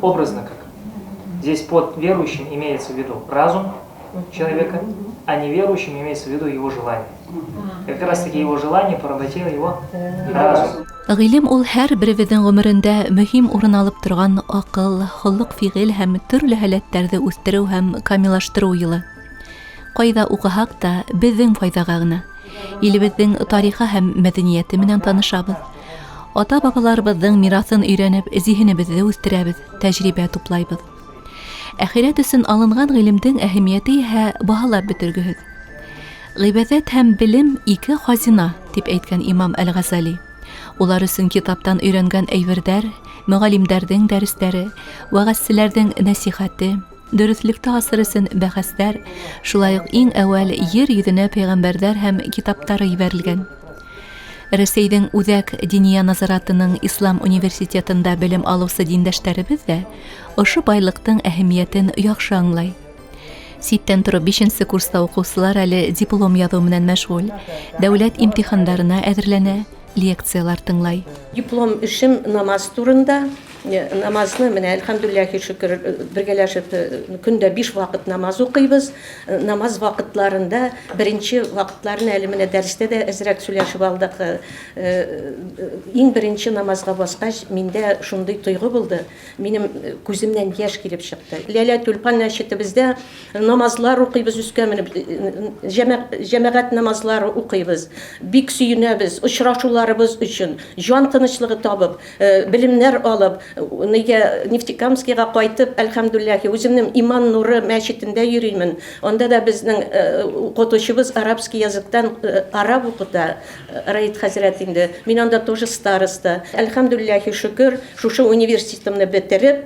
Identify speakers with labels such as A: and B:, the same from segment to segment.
A: Образно как. Здесь под верующим имеется в виду разум человека, а неверующим имеется в виду его желание. Как раз таки его желание поработило его разум.
B: Ғилем ул һәр беребеҙҙең ғүмерендә мөһим урын алып торған аҡыл, холоҡ-фиғел һәм төрлө һәләттәрҙе үҫтереү һәм камиллаштырыу юлы. Ҡайҙа уҡыһаҡ та, беҙҙең файҙаға ғына. Илебеҙҙең тарихы һәм мәҙәниәте менән танышабыҙ. Ата-бабаларыбыҙҙың мираҫын өйрәнеп, зиһенебеҙҙе үҫтерәбеҙ, тәжрибә туплайбыҙ. Әхирәт өсөн алынған ғилемдең әһәмиәте иһә баһалап бөтөргөһөҙ. Ғибәҙәт һәм белем ике хазина, тип әйткән имам Әл-Ғазали. Улар өсөн китаптан өйрәнгән әйберҙәр, мөғәллимдәрҙең дәрестәре, вәғәзселәрҙең нәсихәте, дөрөҫлөктө асыр өсөн бәхәстәр, шулай уҡ иң әүәл ер йөҙөнә пәйғәмбәрҙәр һәм китаптары ебәрелгән. Рәсәйҙең Үҙәк диния назаратының Ислам университетында белем алыусы диндәштәребеҙ ҙә ошо байлыҡтың әһәмиәтен яҡшы аңлай. Ситтән тороп бишенсе курста уҡыусылар әле диплом яҙыу менән мәшғүл, дәүләт имтихандарына әҙерләнә, лекциялар тыңлай.
C: Диплом эшем намаз турында. Намазны менә әлхәмдүлилләһи шөкер бергәләшеп көндә 5 ваҡыт намаз уҡыйбыҙ. Намаз ваҡытларында беренче ваҡытларын әле менә дәрестә дә әҙерәк сөйләшеп алдыҡ. Иң беренче намазға басҡас миндә шундай тойғо булды. Минем күҙемнән йәш килеп сыҡты. Ләлә Тюльпан мәчетебездә намазлар уҡыйбыҙ, өҫкә менеп җәмәғәт намазлары уҡыйбыҙ. Бик сөйөнәбеҙ осрашыуларыбыҙ өсөн, җан тынычлыгы табып, белемнәр алып, нигә Нефтекамскиға ҡайтып, әлхәмдүлилләһ, үземнең Иман нуры мәчетендә йөрөймен. Анда да безнең укытучыбыз арабский языктан араб укыта, Раид хәзрәт инде. Мин анда тоже староста. Әлхәмдүлилләһ, шөкер, шушы университетымны бетереп,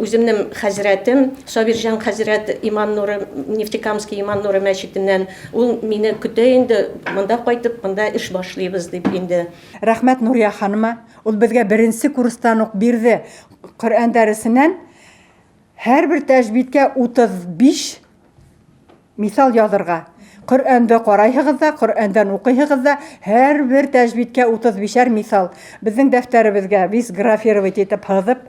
C: үземнең хәзрәтем Сабирҗан хәзрәт Иман нуры, Нефтекамский Иман нуры мәчетеннән, ул мине көтә инде, монда кайтып, монда эш башлыйбыз дип инде.
D: Рәхмәт Нурия ханыма, ул безгә беренче курстан ук бирҙе Ҡөрьән дәресенән һәр бер тәжбиткә 35 миҫал яҙырға. Ҡөрьәнде ҡарайһығыҙ ҙа, Ҡөрьәндән уҡыйһығыҙ ҙа, һәр бер тәжбиткә 35 миҫал. Беҙҙең дәфтәребеҙгә вис графировать итеп һыҙып,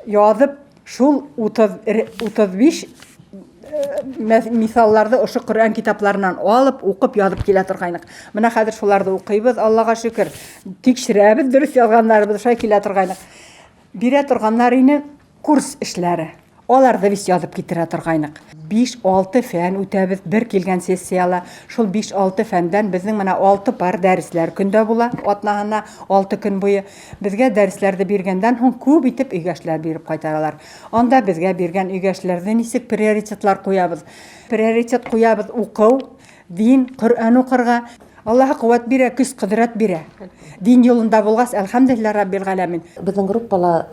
D: яҙып, шул 35 миҫалларҙы ошо Ҡөрьән китапларынан алып, уҡып, яҙып килә торғайныҡ. Бына хәҙер шуларҙы уҡыйбыҙ, Аллаға шөкөр. Тикшерәбеҙ, дөрөҫ яҙғандарыбыҙ шулай килә торғайныҡ. Бирә торғандар ине курс эшләре. Аларҙы беҙ яҙып китерә торғайныҡ. 5-6 фән үтәбеҙ бер килгән сессияла. Шул 5-6 фәндән беҙҙең менә 6 пар дәресләр көндә була, атнаһына 6 көн буйы. Беҙгә дәресләрҙе биргәндән һуң күп итеп өйгә эшләр биреп ҡайтаралар. Анда беҙгә биргән өйгә эшләрҙе нисек приоритетлар ҡуябыҙ? Приоритет ҡуябыҙ уҡыу, дин, Ҡөрьән уҡырға. Аллаһы ҡеүәт бирә, көс, ҡөҙрәт бирә. Дин юлында булғас, әлхәмдүлилләһ раббил ғәләмин.
E: Беҙҙең группала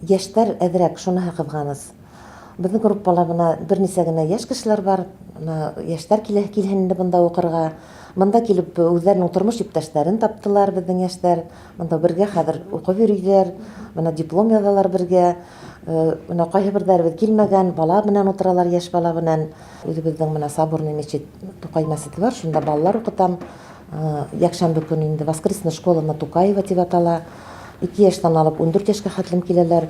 E: йәштәр әҙерәк, шуныһы ҡыҙғаныс. Беҙҙең группала бына бер нисә генә йәш кешеләр бар. Бына йәштәр килһен инде бында уҡырға. Бында килеп үҙҙәренең тормош иптәштәрен таптылар беҙҙең йәштәр. Бында бергә хәҙер уҡып йөрөйҙәр. Бына диплом яҙалар бергә. Бына ҡайһы берҙәребеҙ килмәгән, бала менән ултыралар, йәш бала менән. Үҙебеҙҙең бына соборный мечеть, Туҡай мәсете бар, шунда балалар уҡытам. Йәкшәмбе көн инде воскресная школа на Тукаева тип атала. 2 йәштән алып 14 йәшкә хәтлем киләләр.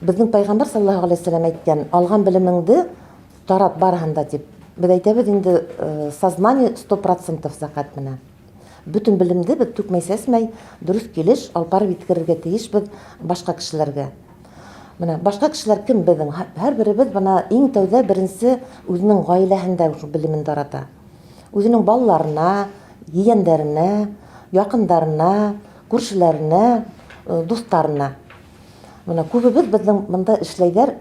E: Беҙҙең пәйғәмбәр саллаллаһу алейһи вәсәләм әйткән, алған белемеңде тарат барыһында тип. Беҙ әйтәбеҙ инде, сознание 100% зәкәт менән. Бөтөн белемде беҙ түкмәй сәсмәй, дөрөҫ килеш алып барып еткерергә тейешбеҙ башҡа кешеләргә. Бына башҡа кешеләр кем беҙҙең? Һәр беребеҙ бына иң тәүҙә беренсе үҙенең ғаиләһендә шул белемен тарата. Үҙенең балаларына, ейәндәренә, яҡындарына, күршеләренә, дуҫтарына. Бына күбебеҙ беҙҙең бында эшләйҙәр,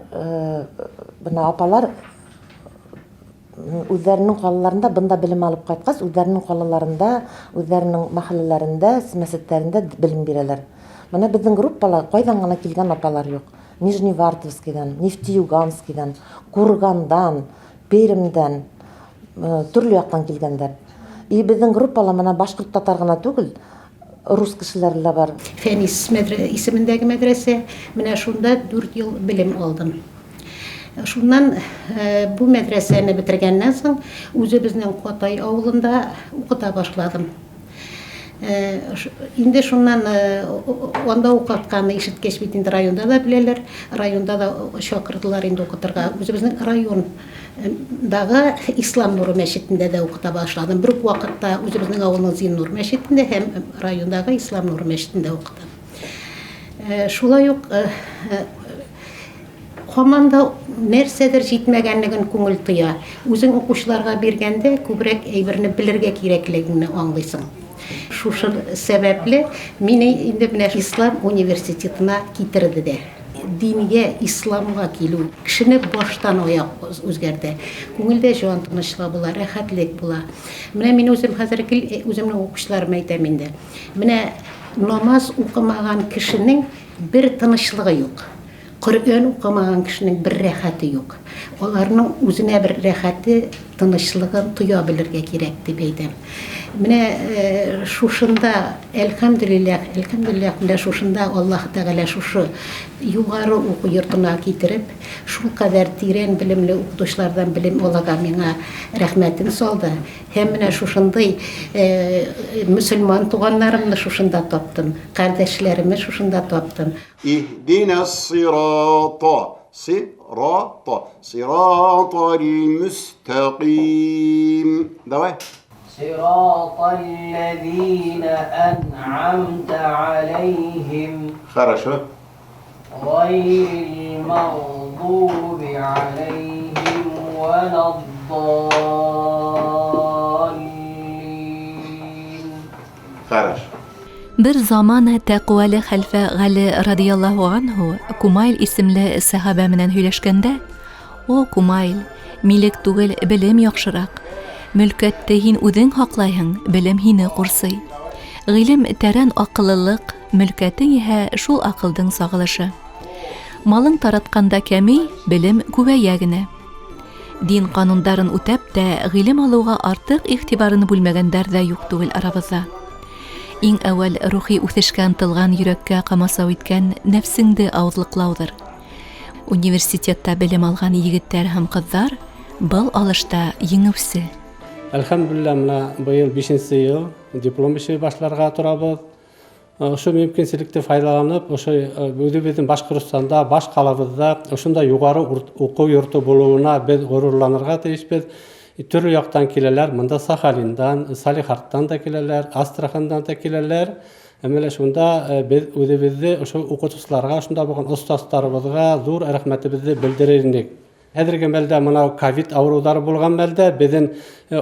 E: бына апалар үҙҙәренең ҡалаларында бында белем алып ҡайтҡас, үҙҙәренең ҡалаларында, үҙҙәренең мәхәлләләрендә, мәсеттәрендә белем бирәләр. Бына беҙҙең группала ҡайҙан ғына килгән апалар юҡ. Нижневартовскийҙан, Нефтеюганскийҙан, Кургандан, Пермдән, төрлө яҡтан килгәндәр. И беҙҙең группала бына башҡорт татар ғына түгел, рус кешеләре лә бар.
F: Фәнис исемендәге мәҙрәсә, менә шунда 4 йыл белем алдым. Шуннан бу мәҙрәсәне бетергәннән соң үҙебезнең Ҡатай ауылында уҡыта башладым. Инде шуннан анда укытканны ишеткәч бит инде районда да беләләр, районда да чакырдылар инде укытырга. Үзебезнең райондагы Ислам нуры мәчетендә дә укыта башладым. Бер үк вакытта үзебезнең авылның Зиннур мәчетендә һәм райондагы Ислам нуры мәчетендә укытам. Шулай ук һаман да нәрсәдер җитмәгәнлеген күңел тоя. Үзең укучыларга биргәндә күбрәк әйберне белергә кирәклегеңне аңлыйсың. Шушы сәбәпле мине инде менә Ислам университетына китерде дә. Дингә, исламга килү кешене баштан аяк үзгәртә. Күңелдә җан тынычлыгы була, рәхәтлек була. Менә мин үзем хәзер гел үземнең укучыларыма әйтәм инде. Менә намаз укымаган кешенең бер тынычлыгы юк. Коръән укымаган кешенең бер рәхәте юк. Аларның үзенә бер рәхәте, тынычлыгын тоя белергә кирәк дип әйтәм. Менә шушында, әлхәмдүлилләһ, әлхәмдүлилләһ, менә шушында Аллаһы Тәгалә шушы югары уку йортына китереп, шулкадәр тирән белемле укытучылардан белем алырга миңа рәхмәтен салды. Һәм менә шушындый мөселман туганнарымны шушында таптым, кардәшләремне шушында таптым.
G: Иһдинәс-сирата, си-ра-та, сиратал-мөстәкыйм. Давай.
H: Сиратал-ләзина ән'амта аләйһим.
G: Хорошо.
H: Гайрил магъдуби аләйһим вәләд-даллин.
G: Хорошо.
B: Бер заман тәкъвалы хәлфә Гали радияллаһу анһу Кумайл исемле сәхабә менән һөйләшкәндә, О, Кумайл, милек түгел, белем яхшырак. Мөлкәтте һин үзең һаклайһың, белем һине курсый. Гыйлем тәрән акыллылык, мөлкәтең иһә шул акылдың сагылышы. Малың таратканда кәми, белем күбәя генә. Дин канундарын үтәп тә, гыйлем алуга артык игътибарын бүлмәгәннәр дә юк түгел арабызда. Иң әүвәл рухи үсешкә ынтылган йөрәккә камасау иткән нәфсеңде авызлыклаудыр. Университетта белем алган егетләр һәм кызлар был алышта еңүче.
I: Әлхәмдүлилләһ, менә быел бишенче ел диплом эше башларга торабыз. Ошо мөмкинчелекте файдаланып, ошо үҙебеҙҙең Башҡортостанда, баш ҡалабыҙҙа ошондай юғары уҡыу йорто булыуына беҙ ғорурланырға тейешбеҙ. Төрлө яҡтан киләләр, бында Сахалиндан, Салихардтан да киләләр, Астрахандан да киләләр. Әммә лә шунда беҙ үҙебеҙҙе ошо уҡытыусыларға, ошонда булған остаздарыбыҙға ҙур рәхмәтебеҙҙе белдерер инек. Хәҙерге мәлдә мынау ковид ауырыуҙары булған мәлдә беҙҙең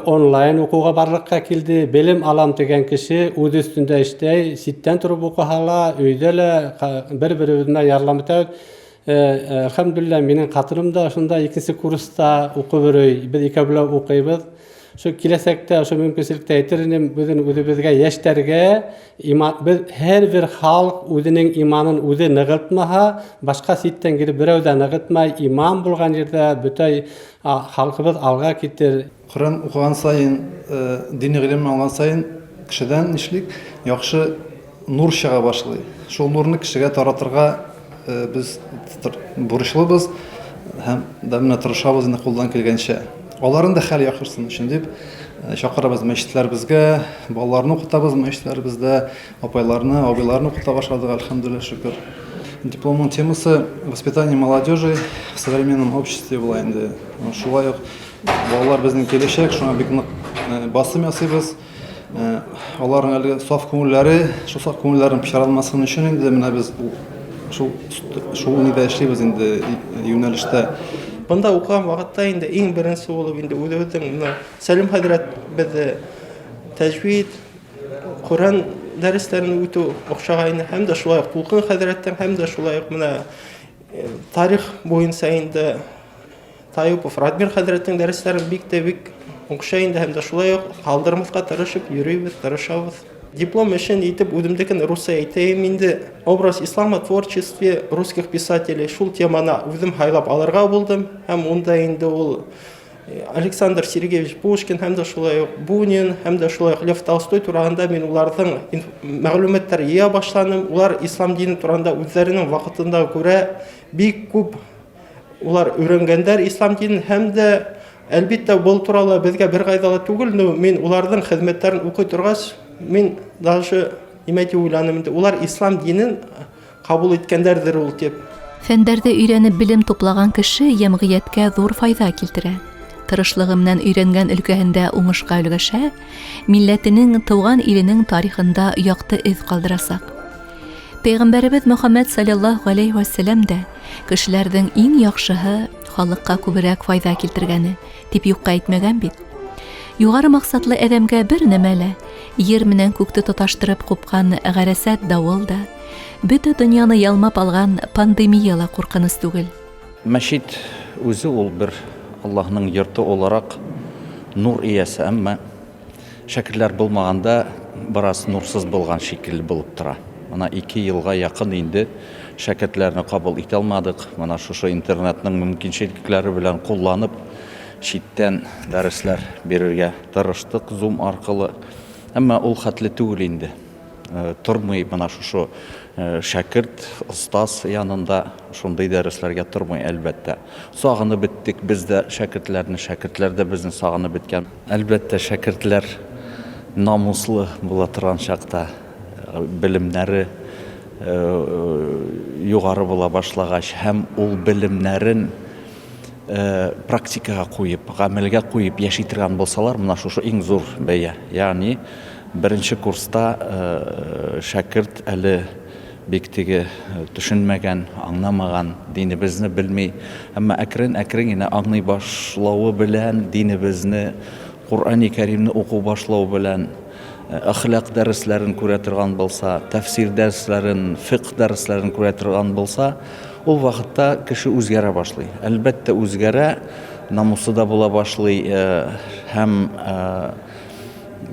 I: онлайн уҡыуға барлыҡҡа килде. Белем алам тигән кеше үҙ өҫтөндә эшләй, ситтән тороп уҡыһа ла, өйҙә лә бер-беребеҙ менән ярҙам итәбеҙ. Әлхәмдүлилләһ, минең ҡатыным да ошонда икенсе курста уҡып йөрөй. Беҙ икәүләп уҡыйбыҙ. Шул киләсәктә ошо мөмкинселекте әйтер инем, беҙҙең үҙебеҙгә, йәштәргә, иман, беҙ һәр бер халыҡ үҙенең иманын үҙе нығытмаһа, башҡа ситтән килеп берәү ҙә нығытмай. Иман булған ерҙә бөтә халҡыбыҙ алға китер.
J: Ҡөрьән уҡыған сайын, дини ғилем алған сайын кешедән нишлик? Яҡшы нур сыға башлай. Шул нурны кешегә таратырға беҙ бурычлыбыҙ һәм дә менә тырышабыҙ инде ҡулдан килгәнсә. Аларын да хәл яҡшырсын өчен дип чакырабыз мәчетләребезгә, балаларны укытабыз мәчетләребездә, апайларны, абыйларны укыта башладык, әлхәмдүлилләһ, шөкер. Дипломның темасы воспитание молодежи в современном обществе була инде. Шулай ук балалар безнең киләчәк, шуңа бик нык басым ясыйбыз. Аларның әлеге саф күңелләре, шул саф күңелләрен пычранмасын өчен инде менә без шул шул нидә эшлибез инде юнәлештә.
K: Бында уҡыған ваҡытта инде иң беренсе булып инде үҙебеҙҙең бына Сәлим хәҙрәт беҙҙе тәжвид, Ҡөрьән дәрестәрен үтеү оҡшағайны, һәм дә шулай уҡ Тулҡын хәҙрәттең, һәм дә шулай уҡ бына тарих буйынса инде Таюпов Радмир хәҙрәттең дәрестәрен бик тә бик оҡшай инде, һәм дә шулай уҡ ҡалдырмаҫҡа тырышып йөрөйбөҙ, тырышабыҙ. Диплом эшен итеп үҙемдекен русса әйтәйем инде. Образ ислама в творчестве русских писателей. Шул теманы үҙем һайлап алырға булдым, һәм унда инде ул Александр Сергеевич Пушкин, һәм дә шулай уҡ Бунин, һәм дә шулай уҡ Лев Толстой тураһында мин уларҙың мәғлүмәттәр йыя башланым. Улар ислам дине тураһында үҙҙәренең ваҡытында күрә бик күп улар өйрәнгәндәр ислам динен, һәм дә әлбиттә был турала беҙгә бер ҡайҙа ла түгел, но мин уларҙың хеҙмәттәрен уҡый торғас, Мин даже нимә тип уйланым инде, улар ислам динен ҡабул иткәндәрҙер ул тип.
B: Фәндәрҙе өйрәнеп белем туплаган кеше йәмғиәткә ҙур файҙа килтерә. Тырышлығы менән өйрәнгән өлкәһендә уңышҡа өлгәшә, милләтенең, тыуған иленең тарихында яҡты эҙ ҡалдырасаҡ. Пәйғәмбәребеҙ Мөхәммәд саллаллаһу ғәләйһи вәсәләм дә кешеләрҙең иң яҡшыһы халыҡҡа күберәк файҙа килтергәне тип юҡҡа әйтмәгән бит. Юғары маҡсатлы әҙәмгә бер нәмә лә, ер менән күкте тоташтырып ҡупҡан ғәрәсәт дауыл да, бөтә донъяны ялмап алған пандемия ла ҡурҡыныс түгел.
L: Мәчет үзе ул бер Аллаһның йорты олараҡ нур эйәсе, әммә шәкертләр булмағанда бераз нурсыз булған шикелле булып тора. Мына 2 йылға яҡын инде шәкертләрне ҡабул итә алмадыҡ. Мына шушы интернетның мөмкинселектәре белән ҡулланып, читтән дәресләр бирергә тырыштыҡ Zoom арҡылы. Әммә ул хәтле түгел инде. Тормай мына шушы шәкерт, остаз янында шундай дәресләргә тормай, әлбәттә. Сағынып беттек без дә шәкертләрне, шәкертләр дә безне сағынып беткән. Әлбәттә, шәкертләр намуслы була торган чакта, белемнәре юғары була башлагач һәм ул белемнәрен практикаға ҡуйып, ғәмәлгә ҡуйып йәшәй торган булсалар, мына шушы иң ҙур бәя. Ягъни беренче курста шәкерт әле бик теге төшөнмәгән, аңламаған, динебеҙне белмәй, әммә әкрен-әкрен генә аңлай башлауы белән динебеҙне, Ҡуръани Кәримне уҡыу башлау белән, әхлаҡ дәресләрен күрә торған булса, тәфсир дәресләрен, фиҡһ дәресләрен күрә торған булса, ул ваҡытта кеше үҙгәрә башлай. Әлбәттә, үҙгәрә, намусы да була башлай, һәм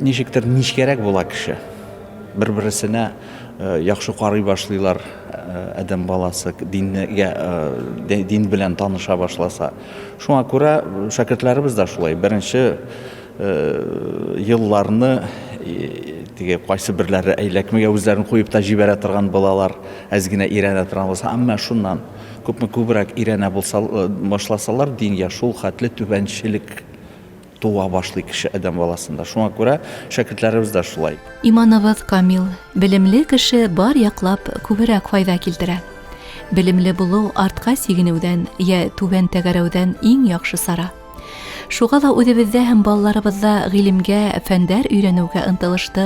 L: нисектер нечкәрәк була кеше. Бер-береһенә яҡшы ҡарай башлайлар, әҙәм баласы дингә, дин белән таныша башласа. Шуңа күрә шәкертләребеҙ ҙә шулай. Беренсе йылларны теге ҡайсы берләре әйләкмәгә үҙҙәрен ҡуйып та ебәрә торған булалар, әҙ генә өйрәнә торған булса, әммә шуннан күпме күберәк өйрәнә башласалар, дингә шул хәтле түбәнчелек туа башлай кеше әҙәм балаһында. Шуңа күрә шәкертләребеҙ ҙә шулай.
B: Иманыбыҙ камил, белемле кеше бар яҡлап күберәк файҙа килтерә. Белемле булыу артҡа сигенеүҙән йә түбән тәгәрәүҙән иң яҡшы сара. Шуға ла үҙебеҙҙә һәм балаларыбыҙҙа ғилемгә, фәндәр өйрәнеүгә ынтылышты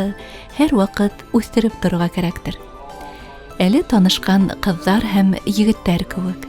B: һәр ваҡыт үҫтереп торорға кәрәктер. Әле танышҡан ҡыҙҙар һәм егеттәр кеүек.